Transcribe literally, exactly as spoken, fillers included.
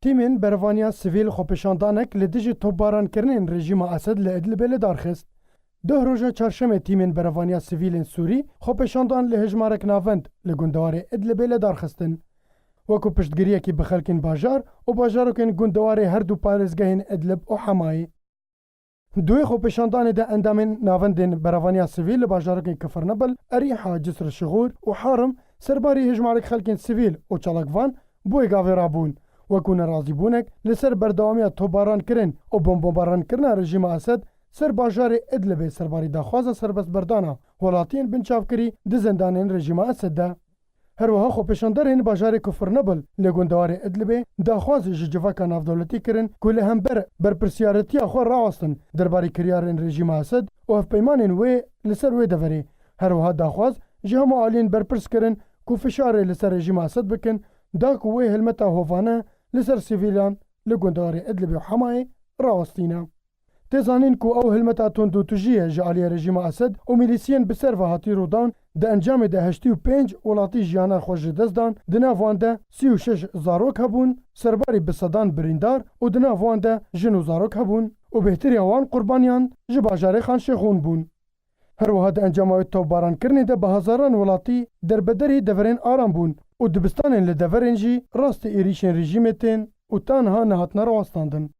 Tîmên berevaniya sivîl xwepêşandanek li dijî topbarankirinên rejîma Esed li Idlibê li dar xist. Duh roja çarşemê tîmên berevaniya sivîlên Sûrî xwepêşandan li hejmarek navend li gundewarê Idlibê li dar xistin. Wekû piştgiriyekî bi xelkên bajar û bajarokên gundewarê her du parêzgehên Idlib û Hemayê. Duê xwepêşandanê de endamên navendên berevaniya sivîl li bajarokên Kifirnebel, Erîha, Cisr Şixûr û Harim serbarî hejmarek xelkên sivîl û çalakvan bi wê gavê rabûn. Wekû nerazîbûnek li ser berdewamiya topbarankirin û bombobaran kirina rejîma Esed ser bajarê Idlibê serbarî daxwaza serbestberdana welatiyên binçavkirî di zindanên rejîma Esed de. Her wiha xwepêşanderên bajarê Kifirnebel li gundewarê Idlibê daxwaz ji civaka navdewletî kirin ku li hember berpirsiyaretiya xwe rawestin derbarê kiryarên rejîma Esed û hevpeymanên wê li ser wê deverê. Her wiha daxwaz ji hemû aliyên berpirs kirin ku fişarê li ser rejîma Esed bikin, da ku wê hilmeta hovane li ser sivîlan li gundewarê Idlibê û Hemayê rawestîne. Tê zanîn ku ew hilmeta tundûtijî ye ji aliyê rejîma Esed û milîsiyên bi ser ve hatî rûdan, di encamê de heştê û pênc welatî jiyana xwe ji dest dan, di nav wan de sî û şeş zarok hebûn, serbarî bi sedan birîndar û di nav wan de jin û zarok hebûn û bêhtiriya wan qurbaniyan ji bajarê Xanşêxûn bûn. Her wiha di encama wê topbarankirinê de bi hezaran welatî derbederî deverên aram bûn û dibistanên li deverên jî rastî êrîşên rejîmê tên û ta niha nehatine rawestandin.